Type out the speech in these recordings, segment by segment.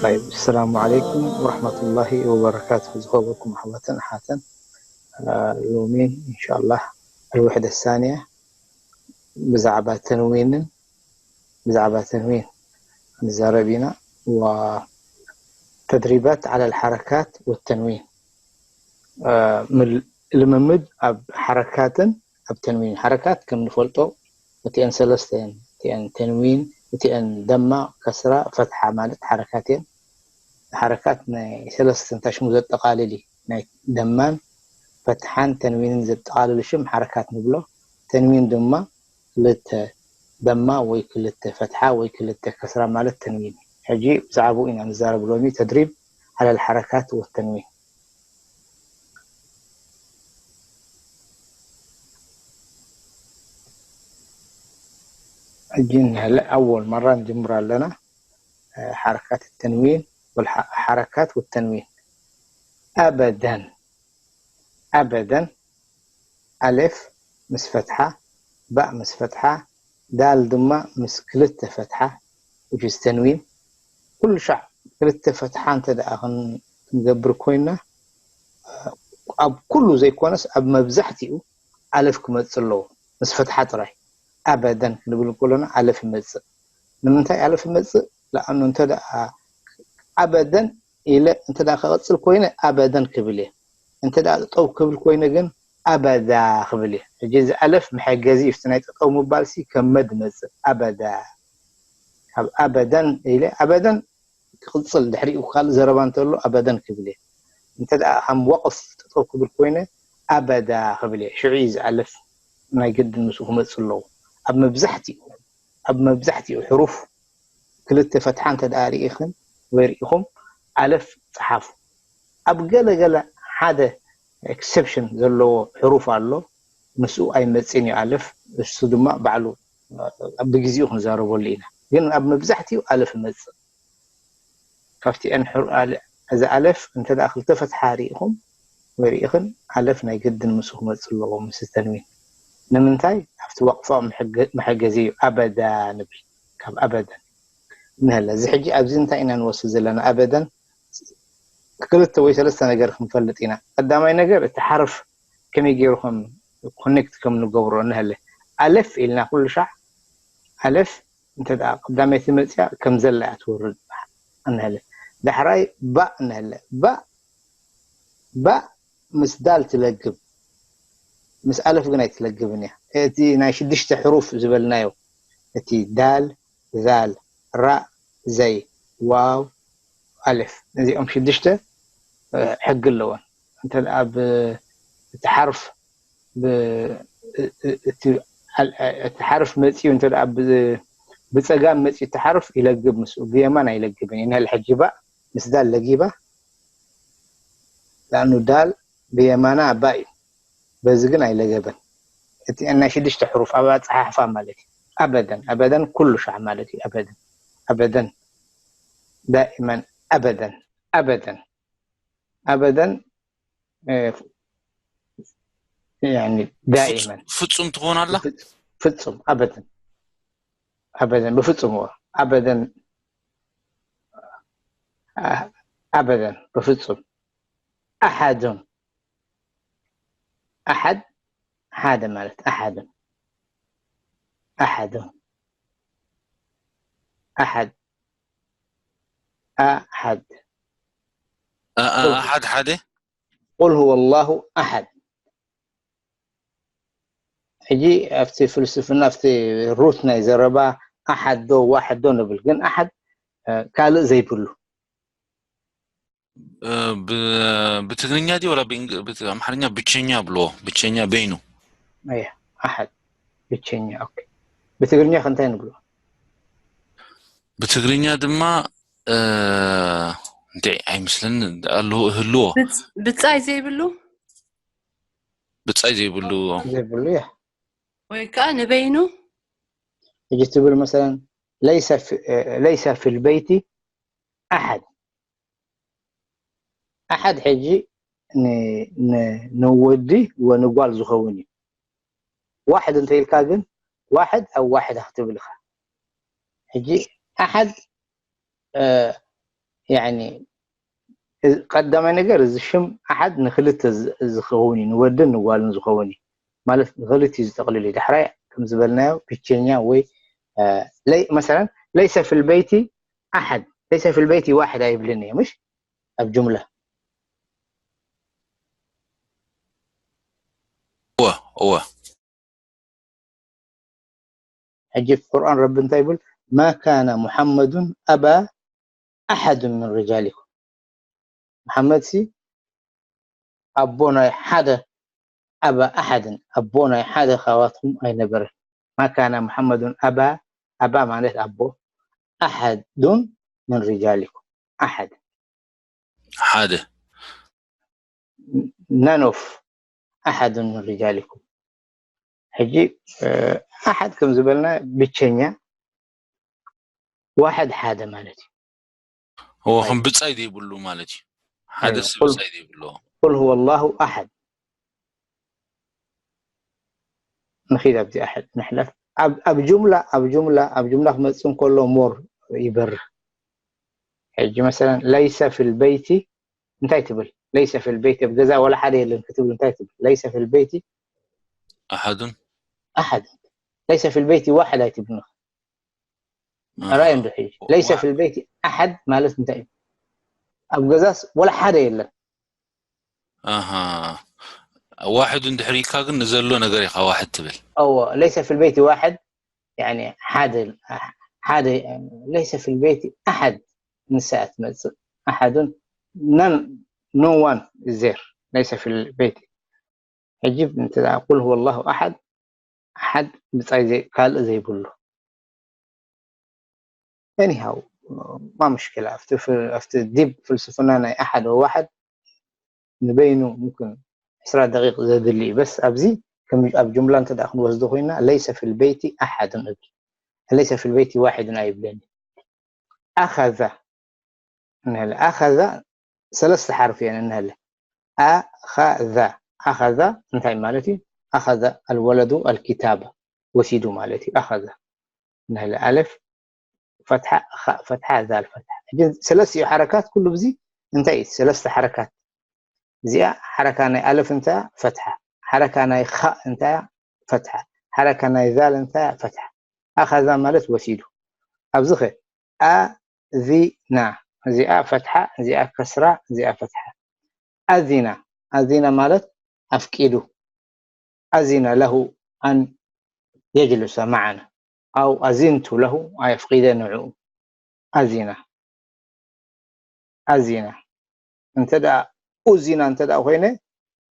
طيب، السلام عليكم ورحمة الله وبركاته. ዝኸበርኩም ኣሕዋትን ኣሓትን፣ ሎሚ إن شاء الله الوحدة الثانية ብዛዕባ ተንዊንን ብዛዕባ ተንዊን ንዛረብ ኢና። وتدريبات على الحركات والتنوين፣ ልምምድ ኣብ ሓረካትን ኣብ ተንዊን። ሓረካት ከም ንፈልጦ እቲአን ሰለስተ እየን። እቲአን ተንዊን፣ እቲአን ደማ፣ ከስራ፣ ፈትሓ ማለት ሓረካት እየን። ሓረካት ናይ ሰለስተ ታሽሙ ዘጠቓልል እዩ። ናይ ደማን ፈትሓን ተንዊንን ዘጠቓልል ሽም ሓረካት ንብሎ። ተንዊን ድማ ክልተ ደማ ወይ ክልተ ፈትሓ ወይ ክልተ ከስራ ማለት ተንዊን። ሕጂ ብዛዕባኡ ኢና ንዛረብ ሎሚ። تدريب على الحركات والتنوين። ሕጂ ንሕለ ኣወል መራ ንጅምር ኣለና። ሓረካት ተንዊን ወልሓ-፣ ሓረካት ወተንዊን። ኣበደን፣ ኣበደን፣ ኣሌፍ ምስ ፈትሓ፣ ባእ ምስ ፈትሓ፣ ዳል ድማ ምስ ክልተ ፈትሓ፣ which is ተንዊን። ኩሉ ሻዕ ክልተ ፈትሓ እንተ ደኣ ክን-፣ ክንገብር ኮይና፣ ኣብ ኩሉ ዘይኮነስ ኣብ መብዛሕትኡ ኣለፍ ክመጽእ ኣለዎ፣ ምስ ፈትሓ ጥራይ። ኣበደን ክንብል ከሎና ኣለፍ ይመጽእ። ንምንታይ ኣለፍ ይመጽእ? ለኣኑ እንተ ደኣ ኣበደን ኢለ እንተ ደኣ ክቐጽል ኮይነ ኣበደን ክብል እየ። እንተ ደኣ ጠጠው ክብል ኮይነ ግን ኣበዳ ክብል እየ። ሕጂ እዚ ኣለፍ መሐገዚ እዩ። እቲ ናይ ጠጠው ምባልሲ ከም መድ ይመጽእ። ኣበዳ። ካብ ኣበደን ኢለ ኣበደን ክቕጽል፣ ድሕሪኡ ካልእ ዘረባ እንተሎ ኣበደን ክብል እየ። እንተ ደኣ ከም ወቕፍ ጠጠው ክብል ኮይነ ኣበዳ ክብል እየ። ሽዑ እዩ እዚ ኣለፍ ናይ ግድን ምስኡ ክመጽእ ኣለዎ። ኣብ መብዛሕትኡ፣ ኣብ መብዛሕትኡ ሕሩፍ ክልተ ፈትሓ እንተ ደኣ ርኢኽን ወይ ርኢኹም ኣለፍ ጸሓፉ። ኣብ ገለ ገለ ሓደ ኤክሰፕሽን ዘለዎ ሕሩፍ ኣሎ፣ ምስኡ ኣይመጽእን እዩ ኣለፍ። እሱ ድማ ባዕሉ ብግዜኡ ክንዛረበሉ ኢና። ግን ኣብ መብዛሕትኡ ኣለፍ ይመጽእ። ካብቲ ኣን ሕሩ-፣ ኣለ-፣ እዚ ኣለፍ እንተ ደኣ ክልተ ፈትሓ ርኢኹም ወይ ርኢኽን፣ ኣለፍ ናይ ግድን ምስኡ ክመጽእ ኣለዎ፣ ምስ ተንዊን። ንምንታይ? ኣብቲ ወቕፋ መሐገ-፣ መሐገዚ እዩ። ኣበዳ ንብል፣ ካብ ኣበደን። ንህለ፣ እዚ ሕጂ ኣብዚ እንታይ ኢና ንወስድ ዘለና? ኣበደን ክልተ ወይ ሰለስተ ነገር ክንፈልጥ ኢና። ቀዳማይ ነገር፣ እቲ ሓርፍ ከመይ ገይሩ ከም ኮኔክት ከም ንገብሮ ንህለ። ኣለፍ ኢልና ኩሉ ሻዕ፣ ኣለፍ እንተ ደኣ ቀዳመይቲ መጽያ ከም ዘላ እያ ትወርድ እንሀለ። ዳሕራይ ባእ እንሀለ። ባእ፣ ባእ ምስ ዳል ትለግብ፣ ምስ ኣለፍ ግን ኣይትለግብን እያ። እቲ ናይ ሽዱሽተ ሕሩፍ ዝበልናዮ፣ እቲ ዳል፣ ዛል፣ ራእ፣ ዘይ፣ ዋው፣ ኣለፍ፣ እዚኦም ሽዱሽተ፣ እ፣ ሕጊ ኣለወን። እንተ ደኣ ብ-፣ እቲ ሓርፍ ብ-፣ እ-፣ እ-፣ እቲ ኣል-፣ እ-፣ እቲ ሓርፍ መጺኡ እንተ ደኣ ብ-፣ ብጸጋም መጺኡ እቲ ሓርፍ ይለግብ፣ ምስኡ ብየማን ኣይለግብን እዩ። ንህል ሕጂ ባእ ምስ ዳል ለጊባ፣ ለኣኑ ዳል ብየማና ባእ እዩ። በዚ ግን ኣይለገበን። እቲ ናይ ሽዱሽተ ሕሩፍ ኣብ ኣጸሓሕፋ ማለት እዩ። ኣበደን፣ ኣበደን ኩሉ ሻዕ ማለት እዩ። ኣበደን፣ ኣበደን፣ ዳኢመን፣ ኣበደን፣ ኣበደን፣ ኣበደን፣ እ፣ ያኒ ዳኢመን። ፍጹም ትኾን ኣላ? ፍጹም፣ ኣበደን። ኣበደን፣ ብፍጹም እዎ። ኣበደን፣ ኣ-፣ ኣበደን፣ ብፍጹም። ኣሓዱን። ኣሓድ፣ ሓደ ማለት፣ ኣሓዱን። ኣሓዱን። ኣሓድ። ኣሓድ። ኣ-፣ ኣ-፣ ቁል-፣ ኣሓድ ሓደ? ቁል ሁወ ኣላሁ ኣሓድ። ሕጂ ኣብቲ ፍልስፍና፣ ኣብቲ ሩት ናይ ዘረባ ኣሓድ ዶ ዋሕድ ዶ ንብል፣ ግን ኣሓድ፣ እ፣ ካልእ ዘይብሉ። እ፣ ብ-፣ ብትግርኛ ድዩ ወላ ብእንግ-፣ ብት-፣ ኣምሓርኛ ብቸኛ ብልዎ፣ ብቸኛ በይኑ። ኣየ፣ ኣሓድ፣ ብቸኛ፣ ኦኬ። ብትግርኛ ከ እንታይ ንብሎ? ብትግርኛ ድማ፣ እ፣ እንዴ፣ ኣይመስለኒ፣ ኣለዎ፣ እህልዎ። ብጽ-፣ ብጻይ ዘይብሉ? ብጻይ ዘይብሉ። ዘይብሉ፣ እያ። ወይ ከኣ ንበይኑ? ሕጂ ትብል መሰለን፣ ለይሰ ፊ-፣ ለይሰ ፊል በይቲ ኣሓድ። ኣሓድ ሕጂ ን-፣ ን-፣ ንወዲ ወንጓል ዝኸውን እዩ። ዋሕድ እንተ ኢልካ ግን፣ ዋሕድ ኣብ ዋሕድ ክትብል ኢኻ። ሕጂ ኣሓድ፣ እ፣ ያኒ፣ እዚ ቀዳማይ ነገር፣ እዚ ሽም ኣሓድ ንክልተ ዝ-፣ ዝኸውን እዩ፣ ንወድን ንጓልን ዝኸውን እዩ። ማለት ንክልቲኡ ዝጠቕልል እዩ። ዳሕራይ ከም ዝበልናዮ ብቸኛ ወይ፣ እ፣ ለይ-፣ መሰለን ለይሰ ፊል በይቲ ኣሓድ፣ ለይሰ ፊል በይቲ ዋሕድ ኣይብልን እየ፣ ምሽ? ኣብ ጁምላ። እወ፣ እወ። ሕጂ ቁርኣን ረቢ እንታይ ይብል? ማ ካነ ሙሓመዱን ኣባ ኣሓድ ምን ሪጃሊኩም። መሓመድ ሲ ኣቦ ናይ ሓደ፣ ኣባ ኣሓድን፣ ኣቦ ናይ ሓደ ካብኣትኩም ኣይነበረን። ማ ካነ ሙሓመዱን ኣባ፣ ኣባ ማለት ኣቦ፣ ኣሓዱን ምን ሪጃሊኩም፣ ኣሓድ ሓደ none of ኣሓዱን ምን ሪጃሊኩም። ሕጂ፣ እ፣ ኣሓድ ከም ዝበልና ብቸኛ፣ ዋሕድ ሓደ ማለት እዩ። እዎ፣ ከም ብጻይ ዘይብሉ ማለት እዩ። ሓደ እዎ፣ ሰብ ቁል-፣ ብጻይ ዘይብሉ። ቁል ሁወ ላሁ ኣሓድ። ንኺድ ኣብዚ ኣሓድ ንሕለፍ። ኣብ፣ ኣብ ጁምላ፣ ኣብ ጁምላ፣ ኣብ ጁምላ ክመጽእ እንከሎ ሞር ይበርህ። ሕጂ መሰለን ለይሰ ፊል በይቲ እንታይ ትብል? ለይሰ ፊል በይቲ፣ ኣብ ገዛ ወላ ሓደ የለን ክትብል እንታይ ትብል? ለይሰ ፊል በይቲ ኣሓዱን ኣሓድ። ለይሰ ፊል በይቲ ዋሕድ ኣይትብልን። ኣሃ። ራእይ እንዶ ሕጂ ለይሰ ዋ- ፊል በይቲ ኣሓድ ማለት እንታይ እዩ? ኣብ ገዛስ ወላ ሓደ የለን። ኣሃ። ዋሕድ እንድሕር ኢልካ ግን ንዘሎ ነገር ኢኻ ዋሕድ ትብል። እዎ፣ ለይሰ ፊል በይቲ ዋሕድ፣ ያኒ ሓደ፣ ሓደ፣ ለይሰ ፊል በይቲ ኣሓድ፣ ንሳ እያ ትመጽእ። ኣሓዱን፣ none, no one is there፣ ለይሰ ፊል በይቲ። ሕጂ እንተ ደኣ ቁል ሁወ ላሁ ኣሓድ፣ ኣሓድ ብጻይ ዘይ-፣ ካልእ ዘይብሉ። Anyhow፣ ማ ሙሽኪላ፣ ኣብቲ ፍ-፣ ኣብቲ ዲብ ፍልስፍና ናይ ኣሓድ ወዋሕድ ንበይኑ ሙምክን ዕስራ ደቂቕ ዘድሊ እዩ። በስ ኣብዚ ከም ኣብ ጁምላ እንተ ደኣ ክንወስዶ ኮይና፣ ለይሰ ፊል በይቲ ኣሓድን እብል። ለይሰ ፊል በይቲ ዋሒድን ኣይብለኒ። ኣኸዛ እንሀለ። ኣኸዛ ሰለስተ ሓርፊ እየን እንሀለ። ኣኸዛ። ኣኸዛ እንታይ ማለት እዩ? ኣኸዛ ኣልወለዱ ኣልኪታብ፣ ወሲዱ ማለት እዩ። ኣኸዛ እንሀለ። ኣለፍ ፈትሓ፣ ኻእ ፈትሓ፣ ዛል ፈትሓ። ሕጂ ሰለስቲኡ ሓረካት ኩሉ ብዚ እንታይ እዩ? ሰለስተ ሓረካት። እዚኣ ሓረካ ናይ ኣለፍ እንታይ እያ? ፈትሓ። ሓረካ ናይ ኻእ እንታይ እያ? ፈትሓ። ሓረካ ናይ ዛል እንታይ እያ? ፈትሓ። ኣኸዛ ማለት ወሲዱ። ኣብዚ ኸ ኣዚና፣ እዚኣ ፈትሓ፣ እዚኣ ከስራ፣ እዚኣ ፈትሓ። ኣዚና፣ ኣዚና ማለት ኣፍቂዱ። ኣዚነ ለሁ ኣን የጅልሰ መዓና ኣው ኣዚንቱ ለሁ፣ ኣፍቂደ ንዕኡ። ኣዚና፣ ኣዚና። እንተ ደኣ ኡዚና እንተ ደኣ ኮይነ፣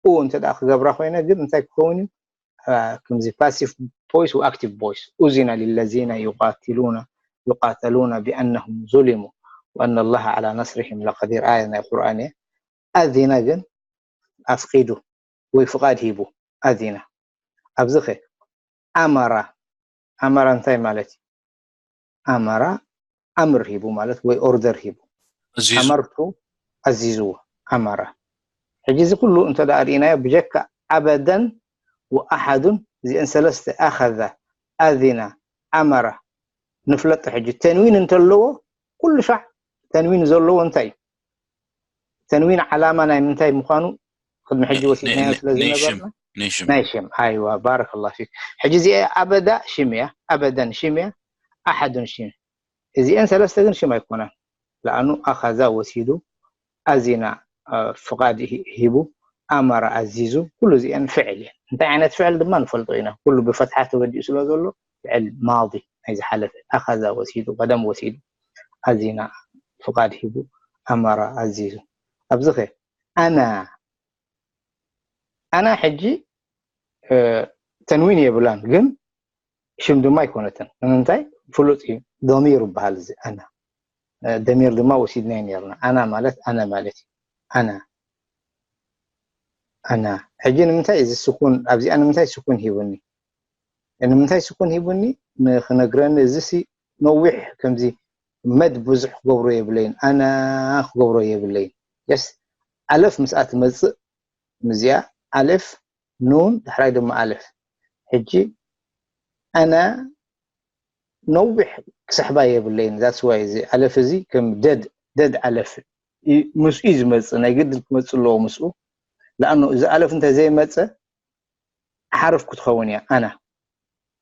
ኡ እንተ ደኣ ክገብራ ኮይነ ግን እንታይ ክኸውን እዩ? አ፣ ከምዚ ፓሲቭ ቮይስ ወኣክቲቭ ቮይስ። ኡዚነ ሊለዚነ ዩቃትሉነ፣ ዩቃተሉነ ቢኣነሁም ዙሊሙ ወኣነ ላሃ ዓላ ነስሪሂም ለቀዲር። ኣያ ናይ ቁርኣን እያ። ኣዚነ ግን ኣፍቂዱ ወይ ፍቓድ ሂቡ። ኣዚነ። ኣብዚ ኸ ኣመረ። ኣመረ እንታይ ማለት እዩ? ኣመረ ኣምር ሂቡ ማለት ወይ ኦርደር ሂቡ። ኣዚዙ። ኣመርቱ ኣዚዝዎ። ኣመረ። ሕጂ እዚ ኩሉ እንተ ደኣ ርኢናዮ ብጀካ ኣበደን ወኣሓዱን እዚአን ሰለስተ ኣኸዘ፣ ኣዚነ፣ ኣመረ ንፍለጦ። ሕጂ ተንዊን እንተለዎ ኩሉ ሻዕ ተንዊን ዘለዎ እንታይ እዩ? ተንዊን ዓላማ ናይ ምንታይ ምዃኑ ቅድሚ ሕጂ ነ-፣ ወሲድናዮ ነ-፣ ስለ ናይ ሽም፣ ዝነበርና ናይ ሽም። ናይ ሽም። ኣይዋ፣ ባረከላሁ ፊክ። ሕጂ እዚኣ ኣበዳ ሽም እያ፣ ኣበደን ሽም እያ፣ ኣሓዱን ሽም። እዚአን ሰለስተ ግን ሽም ኣይኮናን። ለኣኑ ኣኸዛ ወሲዱ፣ ኣዚና፣ አ፣ ፍቓድ ሂ-፣ ሂቡ፣ ኣመረ ኣዚዙ፣ ኩሉ እዚአን ፍዕል እየን። እንታይ ዓይነት ፍዕል ድማ ንፈልጦ ኢና። ኩሉ ብፈትሓ ተወዲኡ ስለ ዘሎ ፍዕል ማዲ ናይ ዝሓለፈ። ኣኸዛ ወሲዱ፣ ቀደም ወሲዱ፣ ኣዚና ፍቓድ ሂቡ፣ ኣመረ ኣዚዙ። ኣብዚ ኸ ኣና፣ ኣና ሕጂ፣ እ፣ ተንዊን የብላን፣ ግን ሽም ድማ ኣይኮነትን። ንምንታይ? ፍሉጥ እዩ። ዶሚር ይበሃል እዚ ኣና። እ፣ ደሚር ድማ ወሲድናዮ ነይርና። ኣና ማለት ኣነ ማለት እዩ። ኣና። ኣና። ሕጂ ንምንታይ እዚ ስኩን፣ ኣብዚኣ ንምንታይ ስኩን ሂቡኒ? ንምንታይ ስኩን ሂቡኒ? ንኽነግረኒ፣ እዚ ሲ ነዊሕ ከምዚ መድ ብዙሕ ክገብሮ የብለይን። ኣና ክገብሮ የብለይን። የስ፣ ኣለፍ ምስኣ ትመጽእ፣ ምስዚኣ ኣለፍ፣ ኑን፣ ዳሕራይ ድማ ኣለፍ። ሕጂ ኣና ነዊሕ ክስሕባ የብለይን። That's why እዚ ኣለፍ እዚ ከም ደድ ደድ ኣለፍ ዩ፣ ምስኡ እዩ ዝመፅእ፣ ናይ ግድን ክመፅእ ኣለዎ ምስኡ። ለኣኑ እዚ ኣለፍ እንተ ዘይመፀ ሓርፍ ክትኸውን እያ። ኣና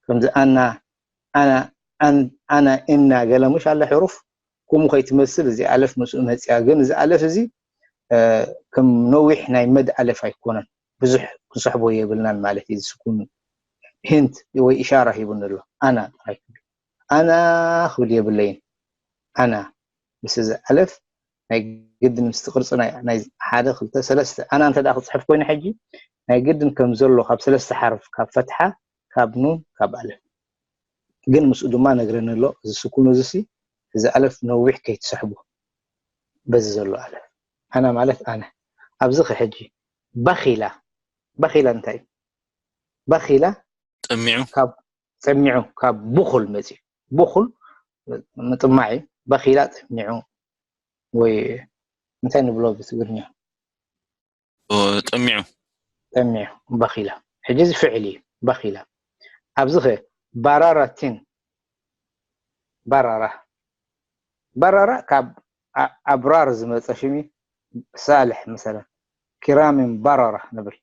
ከምዚ ኣና ኣና ኣን- ኣና እና ገለ ምሽ ኣለ ሕሩፍ ከምኡ ከይትመስል እዚ ኣለፍ ምስኡ መፅያ። ግን እዚ ኣለፍ እዚ ከም ነዊሕ ናይ መድ ኣለፍ ኣይኮነን፣ ብዙሕ ክንሰሕቦ የብልናን ማለት እዩ። ስኩን ሂንት ወይ ኢሻራ ሂቡኒ ኣሎ። ኣና ጥራይ ኣና ክብል የብለይን። ኣና ምስ እዚ ኣለፍ ናይ ግድን ምስቲ ቅርፂ ናይ ሓደ ክልተ ሰለስተ ኣና እንተ ክፅሕፍ ኮይኑ ሕጂ ናይ ግድን ከም ዘሎ ካብ ሰለስተ ሓርፍ ካብ ፈትሓ ካብ ኑን ካብ ኣለፍ ግን ምስኡ ድማ ነግረኒ ኣሎ። እዚ ስኩን እዚ ሲ እዚ ኣለፍ ነዊሕ ከይትስሕቡ በዚ ዘሎ ኣለፍ ኣና ማለት ኣነ ኣብዚ ኸ ሕጂ በኺላ በኺላ እንታይ እዩ? በኺላ ጠሚዑ ካብ ጠሚዑ ካብ ብኹል መፂኡ ብኹል ምጥማዕ እዩ። በኺላ ጠሚዑ ወይ እንታይ ንብሎ ብትግርኛ ጠሚዑ ጠሚዑ በኺላ። ሕጂ እዚ ፍዕል እዩ በኺላ። ኣብዚ ኸ ባራራቲን ባራራ ባራራ ካብ ኣ- ኣብራር ዝመፀ ሽም እዩ። ሳልሕ መሰለን ኪራምን ባራራ ንብል።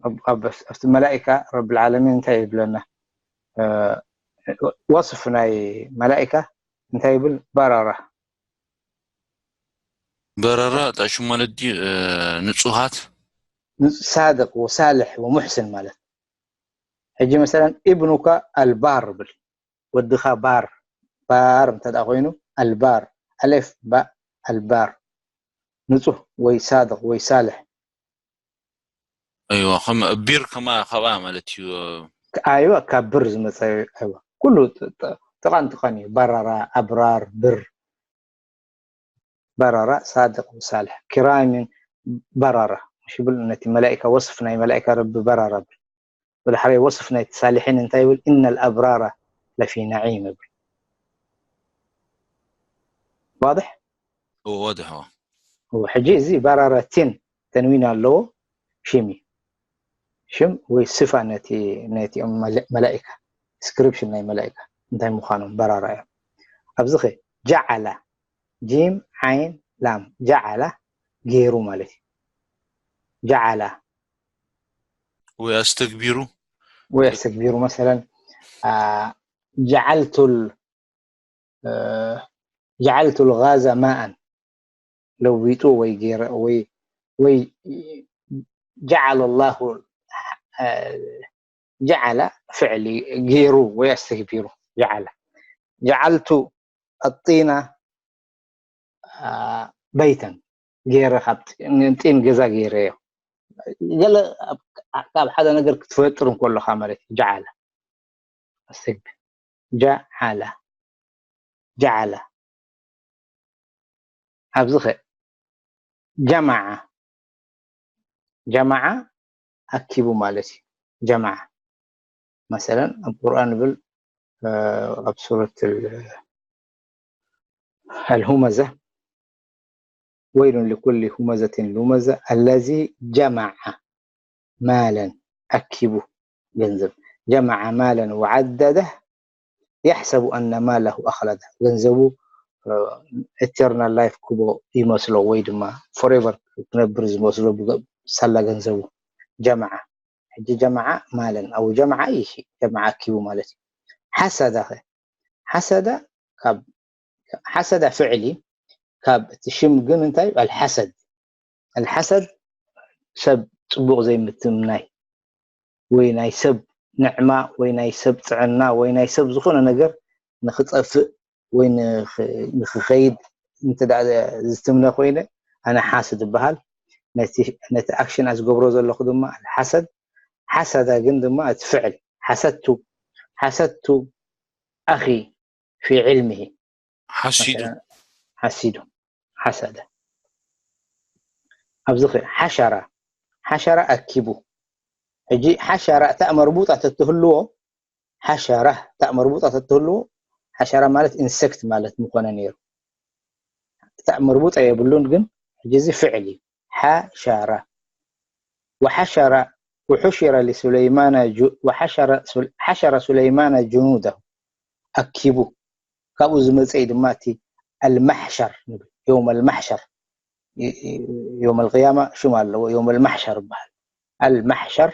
ኣብ- ኣብ- ኣብቲ መላኢካ ረብ ልዓለሚን እንታይ ይብለና? እ፣ ወስፍ ናይ መላኢካ እንታይ ይብል? ባራራ በረራ ጣሹ ማለት ድዩ? ንጹሃት ሳድቅ ወሳልሕ ወሙሕስን ማለት። ሕጂ መሰለን ኢብኑካ ኣልባር ብል ወድኻ ባር ባር እንተ ደኣ ኮይኑ ኣልባር ኣሌፍ ባእ ኣልባር ንጹህ ወይ ሳድቅ ወይ ሳልሕ ኣይዋ ከም ቢር ከማ ካብኣ ማለት እዩ። ኣይዋ ካብ ብር ዝመጸ ኣይዋ ኩሉ ጥቓን ጥቓን እዩ። ባራራ ኣብራር ብር ባራራ ሳድቅ ሳልሕ ኪራምን ባራራ ሽብል ነቲ መላኢካ ወስፍ ናይ መላኢካ ረቢ ባራራ ብል ወደ ሓደ ወስፍ ናይ ሳልሒን እንታይ ይብል إن الأبرار لفي نعيم ይብል። واضح ወድሖ ሕጂ እዚ ባራራ ቲን ተንዊን ኣለዎ ሽም እዩ። ሽም ወይ ስፋ ነቲ ነቲኦም መላኢካ ዲስክሪፕሽን ናይ መላኢካ እንታይ ምዃኖም በራራ እዮም። ኣብዚ ኸ ጀዓላ ጂም ዓይን ላም ጀዓላ ገይሩ ማለት እዩ። ጀዓላ ወይ ኣስተግቢሩ ወይ ኣስተግቢሩ መሰለን ጀዓልቱ ጀዓልቱ ልጋዛ ማኣን ለዊጡ ወይ ገይረ ወይ ወይ ጀዓለ ላሁ ጀዓለ ፍዕሊ ገይሩ ወይ ኣስተግቢሩ ጀዓለ ጀዓልቱ ኣጢና በይተን ገይረ ካብ ጢን ገዛ ገይረ እዮ ገለ ካብ ሓደ ነገር ክትፈጥር እንከለካ ማለት እዩ ጀዓለ ኣስተግቢሩ ጀዓለ ጀዓለ ኣብዚ ኸ ጀማዓ ጀማዓ ኣኪቡ ማለት እዩ ጀማዓ መሰለን ኣብ ቁርኣን ብል ኣብ ሱረት ኣልሁመዘ ويل لكل همزة لمزة الذي جمع مالا ኣኪቡ ገንዘብ جمع مالا وعدده يحسب أن ماله أخلده ገንዘቡ eternal life ክቦ ይመስሎ ወይ ድማ forever ክነብር ዝመስሎ ሳላ ገንዘቡ ጀማዓ ሕጂ ጀማዓ ማለን ኣው ጀማዓ ይሺ ጀማዓ ኣኪቡ ማለት እዩ ሓሰዳ ኸ ሓሰዳ ካብ ሓሰዳ ፍዕሊ ካብ እቲ ሽም ግን እንታይ ኣልሓሰድ ኣልሓሰድ ሰብ ፅቡቕ ዘይምትምናይ ወይ ናይ ሰብ ንዕማ ወይ ናይ ሰብ ጥዕና ወይ ናይ ሰብ ዝኾነ ነገር ንክጠፍእ ወይ ንክኸይድ እንተ ዝተምነ ኮይነ ኣነ ሓስድ ይበሃል ነቲ ኣክሽን ዝገብሮ ዘለኹ ድማ ሓሰድ ሓሰዳ ግን ድማ እቲ ፍዕል ሓሰድቱ ሓሰድቱ ኣኺ ፊ ዕልምሂ ሓሲዱ ሓሲዱ ሓሰደ ኣብዚ ሓሸራ ሓሸራ ኣኪቡ ሕጂ ሓሸራ እታ መርቡጣ ተትህልዎ ሓሸራ እታ መርቡጣ ተትህልዎ ሓሸራ ማለት ኢንሴክት ማለት ምኾነ ነይሩ እታ መርቡጣ የብሉን ግን ሕጂ እዚ ፍዕል እዩ ሓሸራ ወሓሸራ وحشر لسليمان ج- وحشر سل- حشر سليمان جنوده ኣኪቡ ካብኡ ዝመፀ እዩ ድማ እቲ المحشر ንብል يوم المحشر يوم القيامة ሽም ኣለዎ يوم المحشر ይበሃል المحشر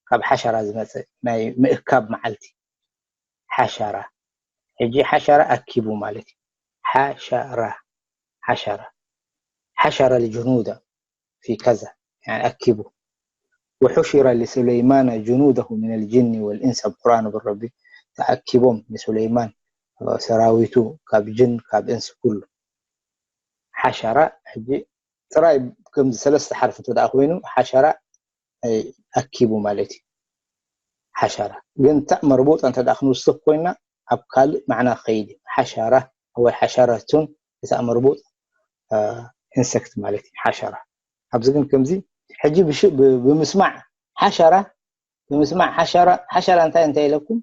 ካብ ሓሸራ ዝመፀ ናይ ምእካብ መዓልቲ ሓሸራ ሕጂ ሓሸራ ኣኪቡ ማለት እዩ ሓሸራ ሓሸራ حشر الجنود في كذا يعني ኣኪቡ وحشر لسليمان جنوده من الجن والإنس ኣብ ቁርኣን ብረቢ ተኣኪቦም ንሱለይማን ሰራዊቱ ካብ ጅን ካብ እንስ ኩሉ ሓሸራ ሕጂ ጥራይ ከምዚ ሰለስተ ሓርፊ እንተ ደኣ ኮይኑ ሓሸራ ኣኪቡ ማለት እዩ ሓሸራ ግን ታእ መርቡጥ እንተ ደኣ ክንውስኽ ኮይና ኣብ ካልእ ማዕና ክኸይድ እዩ ሓሸራ ወይ ሓሸረቱን እታ መርቡጥ ኢንሰክት ማለት እዩ ሓሸራ ኣብዚ ግን ከምዚ ሕጂ ብምስማዕ ሓሸራ ብምስማዕ ሓሸራ ሓሸራ እንታይ እንታይ ኢለኩም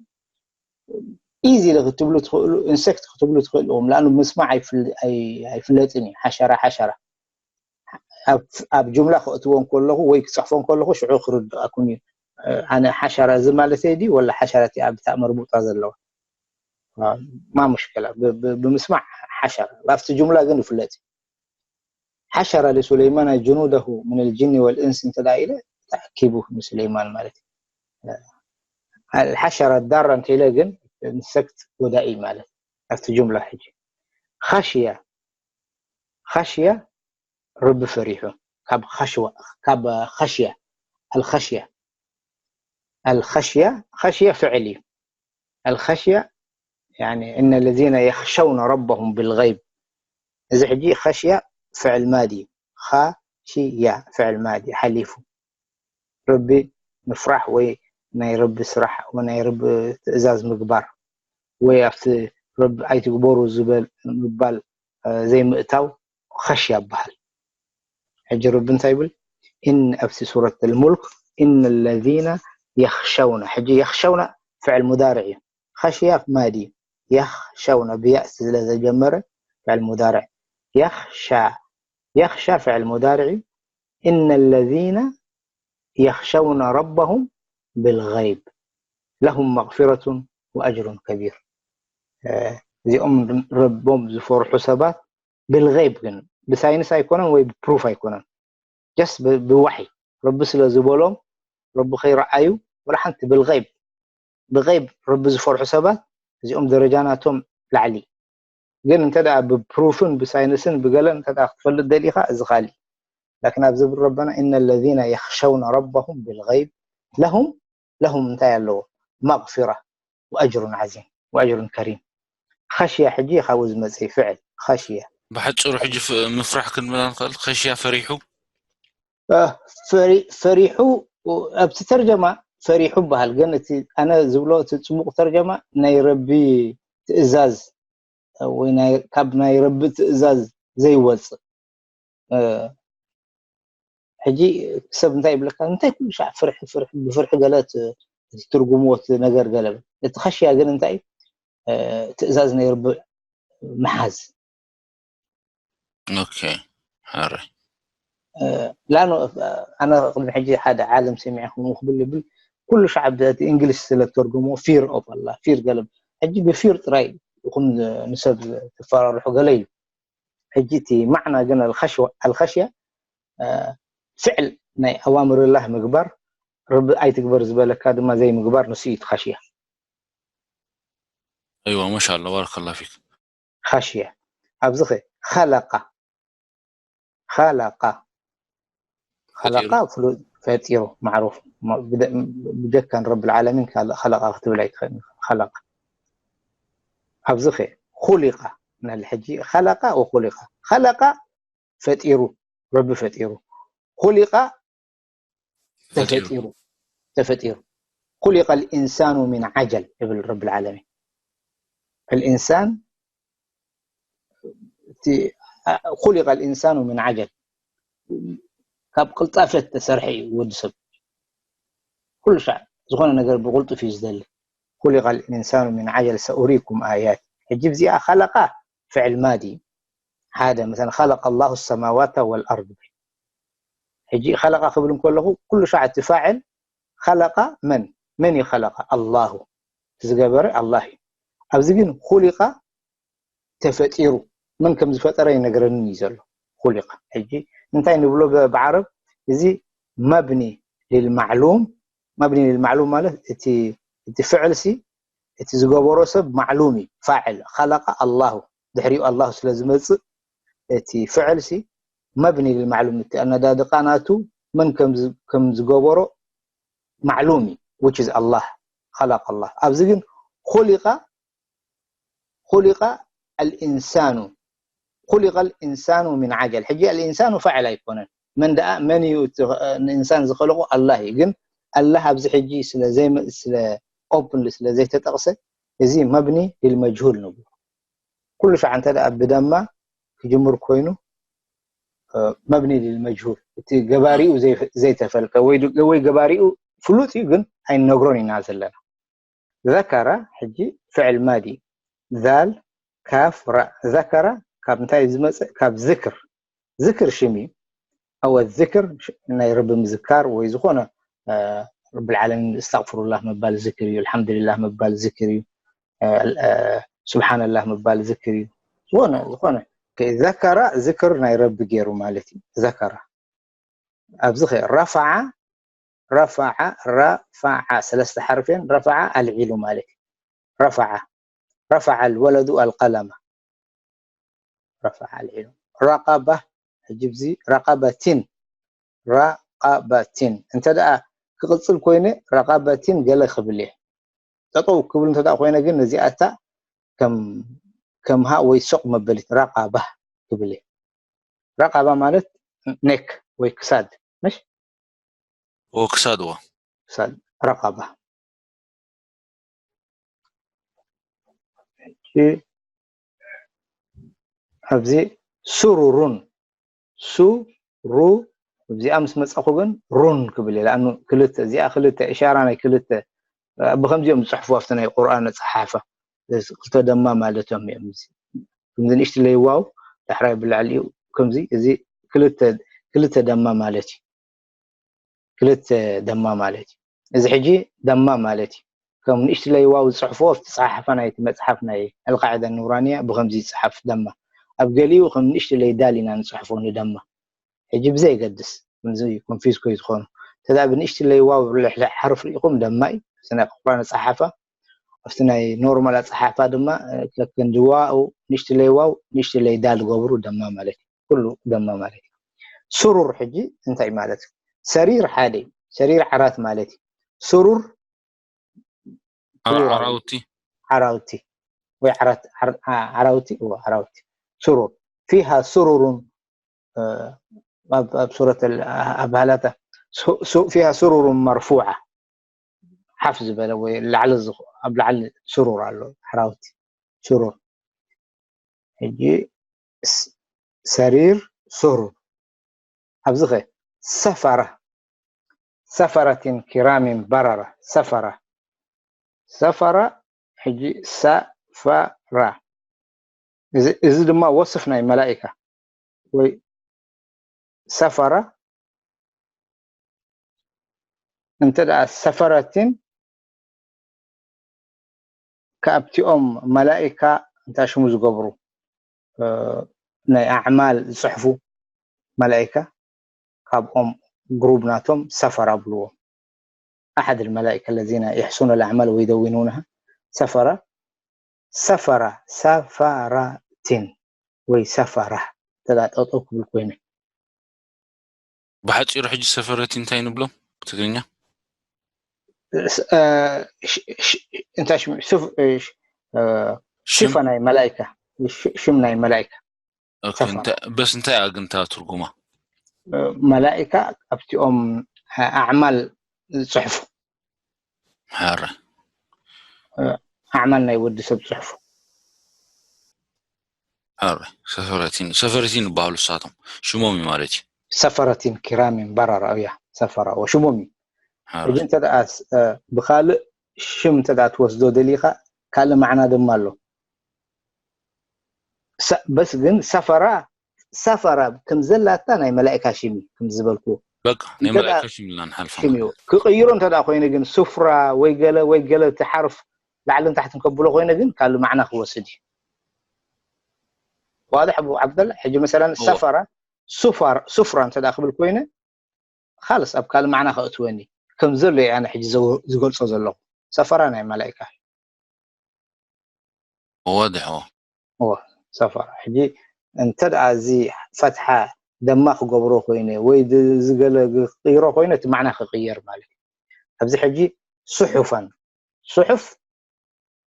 ኢዚ ኢለ ክትብሉ ትኽእሉ ኢንሰክት ክትብሉ ትኽእሉ ኢኹም ላኣኑ ምስማዕ ኣይፍለጥን እዩ ሓሸራ ሓሸራ ኣብ ጁምላ ከእትዎ ከለኹ ወይ ክፅሕፎ ከለኹ ሽዑ ክርድኣኩም እዩ ኣነ ሓሸራ እዚ ማለት ዲ ወላ ሓሸራ ኣብ ብታ መርቡጣ ዘለዋ ማ ሙሽክላ ብምስማዕ ሓሸራ ኣብቲ ጁምላ ግን ይፍለጥ ሓሸረ ሊሱለይማን ጅኑደሁ ምን ልጅኒ ወልእንስ እንተ ኢለ ተኣኪቡ ንሱለይማን ማለት ሓሸረ ዳራ እንተ ኢለ ግን ኢንሰክት ጎዳኢ ማለት ኣብቲ ጁምላ ሕጂ ኻሽያ ኻሽያ ረቢ ፈሪሑ ካብ ኻሽዋ ካብ ኻሽያ ኣልኻሽያ ኣልኻሽያ ኻሽያ ፍዕል እዩ ኣልኻሽያ يعني إن الذين يخشون ربهم بالغيب እዚ ሕጂ ኻሽያ ፍዕል ማዲ ኻሽያ ፍዕል ማዲ ሓሊፉ ረቢ ምፍራሕ ወይ ናይ ረቢ ስራሕ ወይ ናይ ረቢ ትእዛዝ ምግባር ወይ ኣብቲ ረቢ ኣይትግበሩ ዝበል ምባል ዘይምእታው ኸሽያ ይበሃል ሕጂ ረቢ እንታይ ይብል إن ኣብቲ ሱረት الملك إن الذين يخشون ሕጂ يخشون ፍዕል ሙዳርዕ እዩ ኸሽያ ማዲ يخشون ብያእ ስለ ዘጀመረ ፍዕል ሙዳርዕ يخشى يخشى ፍዕል ሙዳርዕ እዩ إن الذين يخشون ربهم بالغيب لهم مغفرة وأجر كبير እዚኦም ረቦም ዝፈርሑ ሰባት ብልغይብ ግን ብሳይንስ ኣይኮነን ወይ ብፕሩፍ ኣይኮነን ጀስት ብዋሒ ረቢ ስለ ዝበሎም ረቢ ከይረኣዩ ወላ ሓንቲ ብልغይብ ብغይብ ረቢ ዝፈርሑ ሰባት እዚኦም ደረጃ ናቶም ላዕሊ ግን እንተ ብፕሩፍን ብሳይንስን ብገለን እንተ ክትፈልጥ ደሊኻ እዚ ካሊ ላኪን ኣብዚ ዝብል ረበና إن الذين يخشون ربهم بالغيب لهم لهم እንታይ ኣለዎ مغفرة وأجر عظيم وأجر كريم ኸሽያ ሕጂ ካብኡ ዝመፅእ ፍዕል ኸሽያ ብሓጭሩ ሕጂ ምፍራሕ ክንብላ ንኽእል ኸሽያ ፈሪሑ ፈሪሑ ኣብቲ ተርጀማ ፈሪሑ በሃል ግን እቲ ኣነ ዝብሎ እቲ ፅቡቅ ተርጀማ ናይ ረቢ ትእዛዝ ወይ ካብ ናይ ረቢ ትእዛዝ ዘይወፅእ ሕጂ ሰብ እንታይ ይብለካ እንታይ ኩሉ ሻዕ ፍርሒ ፍርሒ ብፍርሒ ገለ ትርጉምዎ ነገር ገለ እቲ ኸሽያ ግን እንታይ ትእዛዝ ናይ ረቢ ምሓዝ ኦኬ ሓራይ ላኖ ኣነ ቅድሚ ሕጂ ሓደ ዓለም ሰሚዐ ከምኡ ክብል ይብል ኩሉ ሻዕ ብቲ እንግሊሽ ስለ ተርጎሞ ፊር ኦፍ ኣላ ፊር ገለ ሕጂ ብፊር ጥራይ ይኹን ንሰብ ትፈራርሑ ገለ እዩ ሕጂ እቲ ማዕና ግን ኣልኸሽያ ፍዕል ናይ ኣዋምርላህ ምግባር ርቢ ኣይትግበር ዝበለካ ድማ ዘይምግባር ንሱ እዩ ትኸሽያ ኣይዋ ማሻ ኣላ ባረከላ ፊክ ኻሽያ ኣብዚ ኸ ኸለቃ ኸለቃ ኸለቃ ፍሉጥ ፈጢሩ ማዕሩፍ ብጀካ ንረቢ ልዓለሚን ካልእ ኸለቃ ክትብል ኣይትኽእል ኸለቃ ኣብዚ ኸ ኹሊቃ ንሕጂ ኸለቃ ወኹሊቃ ኸለቃ ፈጢሩ ረቢ ፈጢሩ ኹሊቃ ተፈጢሩ ተፈጢሩ خلق الإنسان من عجل ይብል ረቢ العالمين الإنسان خلق الإنسان من عجل ካብ ቅልጣፈ ተሰርሐ እዩ ወዲ ሰብ ኩሉ ሻዕ ዝኾነ ነገር ብቁልጡፍ እዩ ዝደሊ خلق الإنسان من عجل سأريكم آياتي ሕጂ እዚኣ خلق ፍዕል ማዲ ሓደ مثلا خلق الله السماوات والأرض ሕጂ خلق ክብል እንከለኹ ኩሉ ሻዕ እቲ ፋዕል ኸለቃ መን መን እዩ ኸለቃ ኣላሁ ዝገበረ ኣላህ እዩ። ኣብዚ ግን ኹሊቃ ተፈጢሩ መን ከም ዝፈጠረ ይነግረንን እዩ ዘሎ። ኹሊቃ ሕጂ እንታይ ንብሎ ብዓረብ? እዚ መብኒ ልልማዕሉም። መብኒ ልልማዕሉም ማለት እቲ እቲ ፍዕል ሲ እቲ ዝገበሮ ሰብ ማዕሉም እዩ። ፋዕል ኸለቃ ኣላሁ ድሕሪኡ ኣላሁ ስለ ዝመፅእ እቲ ፍዕል ሲ መብኒ ልልማዕሉም እቲ ኣነዳድቃ ናቱ መን ከም ዝገበሮ ማዕሉም እዩ። Which is ኣላህ ኸለቃ ኣላህ። ኣብዚ ግን ኹሊቃ ኹሊቃ ኣልኢንሳኑ ኹሊቀ ልኢንሳኑ ምን ዓጀል። ሕጂ ኣልኢንሳኑ ፋዕል ኣይኮነን። መን ደኣ መን እዩ ንእንሳን ዝኸለቁ ኣላህ እዩ። ግን ኣላህ ኣብዚ ሕጂ ስለ openly ስለ ዘይተጠቕሰ እዚ መብኒ ልልመጅሁል ንብሎ። ኩሉ ሻዕ እንተ ደኣ ብደማ ክጅምር ኮይኑ መብኒ ልልመጅሁል እቲ ገባሪኡ ዘይተፈልቀ ወይ ገባሪኡ ፍሉጥ እዩ ግን ኣይንነግሮን ኢና ዘለና። ዘከረ ሕጂ ፍዕል ማዲ ዛል ካፍ ራ ዘከረ ካብ እንታይ ዝመፅእ ካብ ዝክር ዝክር ሽም እዩ። ኣወ ዝክር ናይ ረቢ ምዝካር ወይ ዝኾነ ረብልዓለሚን እስተቕፍሩላህ ምባል ዝክር እዩ። ኣልሓምዱሊላህ ምባል ዝክር እዩ። ስብሓንላህ ምባል ዝክር እዩ። ዝኾነ ዝኾነ ዘከራ ዝክር ናይ ረቢ ገይሩ ማለት እዩ። ዘከራ ኣብዚ ረፈዓ ረፈዓ ረፈዓ ሰለስተ ሓርፍ እየን። ረፈዓ ኣልዒሉ ማለት እዩ። ረፈዓ ረፈዓ ኣልወለዱ ኣልቀለማ ረፈዓ ኣልዒሉ። ረቀባ ሕጂ ብዚ ረቀበቲን ረቀበቲን እንተ ደኣ ክቕጽል ኮይነ ረቀበቲን ገለ ክብል እየ። ጠጠው ክብል እንተ ደኣ ኮይነ ግን ነዚኣታ ከም ከም ሃ ወይ ሶቕ መበሊት ረቃባ ክብል እየ። ረቃባ ማለት ኔክ ወይ ክሳድ ምሽ ኦ ክሳድ ዋ ክሳድ ረቃባ። ሕጂ ኣብዚ ሱሩሩን ሱ ሩ እዚኣ ምስ መጻኹ ግን ሩን ክብል እየ። ለኣኑ ክልተ እዚኣ ክልተ እሻራ ናይ ክልተ ብከምዚኦም ዝፅሕፉ ኣብቲ ናይ ቁርኣን ኣፀሓሓፋ ክልተ ደማ ማለቶም እዮም። እዚ ከምዚ ንእሽትለይ ዋው ዳሕራይ ብላዕሊኡ ከምዚ እዚ ክልተ ክልተ ደማ ማለት እዩ። ክልተ ደማ ማለት እዩ። እዚ ሕጂ ደማ ማለት እዩ። ከም ንእሽትለይ ዋው ዝፅሕፎ ኣብቲ ፀሓሓፋ ናይቲ መፅሓፍ ናይ ኣልቃዕዳ ኑራንያ ብከምዚ ይፅሓፍ ደማ። ኣብ ገሊኡ ከም ንእሽትለይ ዳል ኢና ንፅሕፎ ንደማ። ሕጂ ብዘየገድስ ከምዚ ኮንፊዝ ከይትኾኑ እንተዳ ብንእሽትለይ ዋው ልሕልሕ ሓርፍ ርኢኹም ደማ እዩ። ኣብቲ ናይ ቁርኣን ኣፀሓሓፋ ኣብቲ ናይ ኖርማል ኣፀሓሓፋ ድማ ከክንዲ ዋው ንእሽትለይ ዋው ንእሽትለይ ዳል ገብሩ ደማ ማለት እዩ። ኩሉ ደማ ማለት እዩ። ስሩር ሕጂ እንታይ ማለት እዩ? ሰሪር ሓደ እዩ። ሰሪር ዓራት ማለት እዩ። ስሩር ዓራውቲ ዓራውቲ ወይ ዓራት ዓራውቲ እዎ ዓራውቲ ስሩር ፊሃ ስሩሩን ኣብ ሱረት ኣባህላታ ፊሃ ስሩሩን መርፉዓ ሓፍ ዝበለ ወይ ላዕሊ ኣብ ላዕሊ ስሩር ኣሎ ዓራውቲ ስሩር ሕጂ ሰሪር ስሩር ኣብዚ ኸ ሰፈረ ሰፈረቲን ኪራሚን በረረ ሰፈረ ሰፈረ ሕጂ ሰፈረ እዚ ድማ ወስፍ ናይ መላኢካ ወይ ሰፈረ እንተ ደኣ ሰፈረቲን ካብቲኦም መላኢካ እንታይ ሽሙ ዝገብሩ ናይ ኣዕማል ዝፅሕፉ መላኢካ ካብኦም ግሩብ ናቶም ሰፈራ ብልዎም ኣሓድ ልመላኢካ ለዚነ የሕሱነ ልኣዕማል ወይ ደዊኑነሃ ሰፈራ ሰፈራ ሰፈራቲን ወይ ሰፈራ ተዳጠጦ ክብል ኮይነ ብሓፂሩ ሕጂ ሰፈረቲ እንታይ ንብሎም ብትግርኛ እንታይ ሽም ሽፈ ናይ መላኢካ ሽም ናይ መላኢካ በስ እንታይ ኣግንታ ትርጉማ መላኢካ ኣብቲኦም ኣዕማል ዝፅሕፉ ሓረ ኣዕማል ናይ ወዲ ሰብ ፅሕፉ ሓረ ሰፈረቲን ሰፈረቲን ይበሃሉ እሳቶም ሽሞም እዩ ማለት እዩ ሰፈረቲን ኪራሚን በራራ እያ ሰፈራ ሽሞም እዩ ሕጂ እንተ ብካልእ ሽም እንተ ትወስዶ ደሊካ ካልእ ማዕና ድማ ኣሎ በስ ግን ሰፈራ ሰፈራ ከም ዘላታ ናይ መላእካ ሽም እዩ ከም ዝበልኩ በቃ ናይ እንተ ደኣ መላእካ ሽም ኢልና ንሓልፋ ሽም እዩ። ክቕይሮ እንተ ደኣ ኮይነ ግን ስፍራ ወይ ገለ ወይ ገለ እቲ ሓርፍ ላዕልን ታሕትን ከብሎ ኮይነ ግን ካልእ ማዕና ክወስድ እዩ። ዋድሕ ኣቡ ዓብደላ። ሕጂ መሰለን እዎ። ሰፈራ ሱፋር ሱፍራ እንተ ደኣ ክብል ኮይነ ካልስ ኣብ ካልእ ማዕና ከእትወኒ ከም ዘሎ እየ ኣነ ሕጂ ዘው- ዝገልጾ ዘለኹ። ሰፈራ ናይ መላእካ ወድሕዎ እዎ ሰፈራ። ሕጂ እንተ ደኣ እዚ ፈትሓ ደማ ክገብሮ ኮይነ ወይ ድ- ዝገለ ክቕይሮ ኮይነ እቲ ማዕና ክቕየር ማለት እዩ። ኣብዚ ሕጂ ስሑፈን ስሑፍ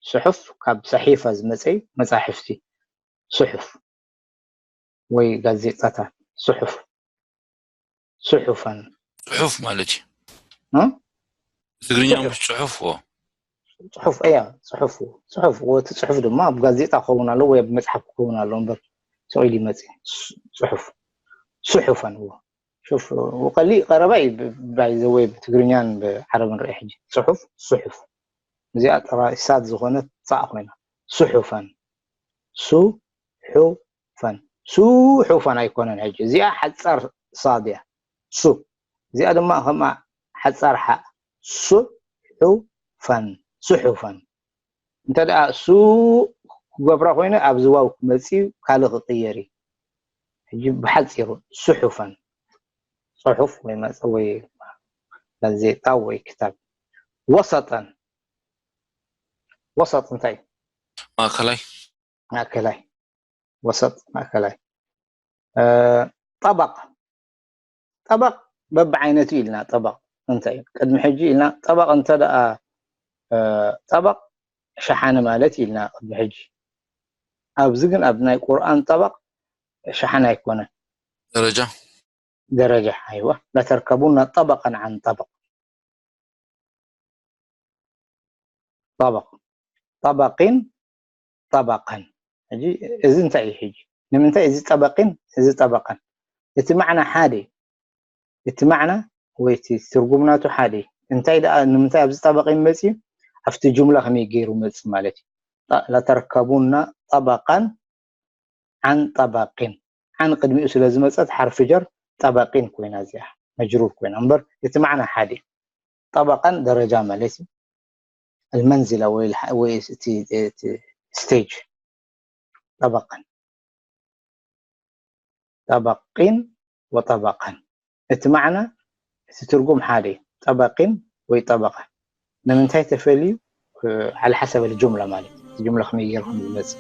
ስሑፍ ካብ ሰሒፈ ዝመፀ እዩ፣ መፃሕፍቲ ስሑፍ ወይ ጋዜጣታት ስሑፍ ስሑፈን ጽሑፍ ማለት እዩ እ? ትግርኛ ጽሑፍ። ምስ ጽሑፍ ዎ ጽሑፍ እያ ጽሑፍ ጽሑፍ እቲ ጽሑፍ ድማ ኣብ ጋዜጣ ክኸውን ኣለዎ ወይ ኣብ መጽሓፍ ክኸውን ኣለዎ እምበር ስቕ ኢሉ ይመጽእ ስ- ጽሑፍ ስሑፈን እዎ ሹፍ ወቀሊ ቀረባ እዩ ባይዘወይ ብትግርኛን ብዓረብን ርኢ ሕጂ ጽሑፍ ስሑፍ እዚኣ ጥራይ ሳድ ዝኾነት ጻእ ኮይና ስሑፈን ሱሑፈን ሱሑፈን ኣይኮነን ሕጂ እዚኣ ሓጻር ሳድ እያ ሱ እዚኣ ድማ ከምኣ ሓጻር ሓ ሱሑፈን ስሑፈን እንተ ደኣ ሱ ክገብራ ኮይነ ኣብዚ ዋው ክመጽእ እዩ ካልእ ክቕየር እዩ ሕጂ ብሓጺሩ ስሑፈን ጽሑፍ ወይ መጽ ወይ ጋዜጣ ወይ ክታብ ወሰጠን ወሰጥ እንታይ ማእከላይ ማእከላይ ወሰጥ ማእከላይ እ፣ ጠበቕ ጠበቕ በብዓይነቱ ኢልና ጠበቕ እንታይ እዩ ቅድሚ ሕጂ ኢልና ጠበቕ እንተ ደኣ እ፣ ጠበቕ ሸሓነ ማለት ኢልና ቅድሚ ሕጂ ኣብዚ ግን ኣብ ናይ ቁርኣን ጠበቕ ሸሓነ ኣይኮነን ደረጃ ደረጃ ኣይዋ ለተርከቡና ጠበቐን ዓን ጠበቕ ጠበቕ ጠበቂን ጠበቐን ሕጂ እዚ እንታይ እዩ ሕጂ ንምንታይ እዚ ጠበቂን እዚ ጠበቐን እቲ ማዕና ሓደ እዩ እቲ ማዕና ወይ እቲ ትርጉም ናቱ ሓደ እዩ እንታይ ደኣ ንምንታይ ኣብዚ ጠበቂን መፅዩ ኣብቲ ጅምላ ከመይ ገይሩ መፅእ ማለት እዩ ለተርከቡና ጠበቐን ዓን ጠበቂን ዓን ቅድሚኡ ስለ ዝመፀት ሓርፊ ጀር ጠበቂን ኮይና እዚኣ መጅሩር ኮይና እምበር እቲ ማዕና ሓደ እዩ ጠበቀን ደረጃ ማለት እዩ المنزلة ወይ الح- ወይ እቲ እቲ stage ጠበቀን ጠበቂን ወጠበቀን እቲ ማዕና እቲ ትርጉም ሓደ እዩ ጠበቂን ወይ ጠበቀን ንምንታይ ተፈልዩ على حسب الجملة ማለት እዩ ጅምላ ከመይ ጌርኩም ዝመፅእ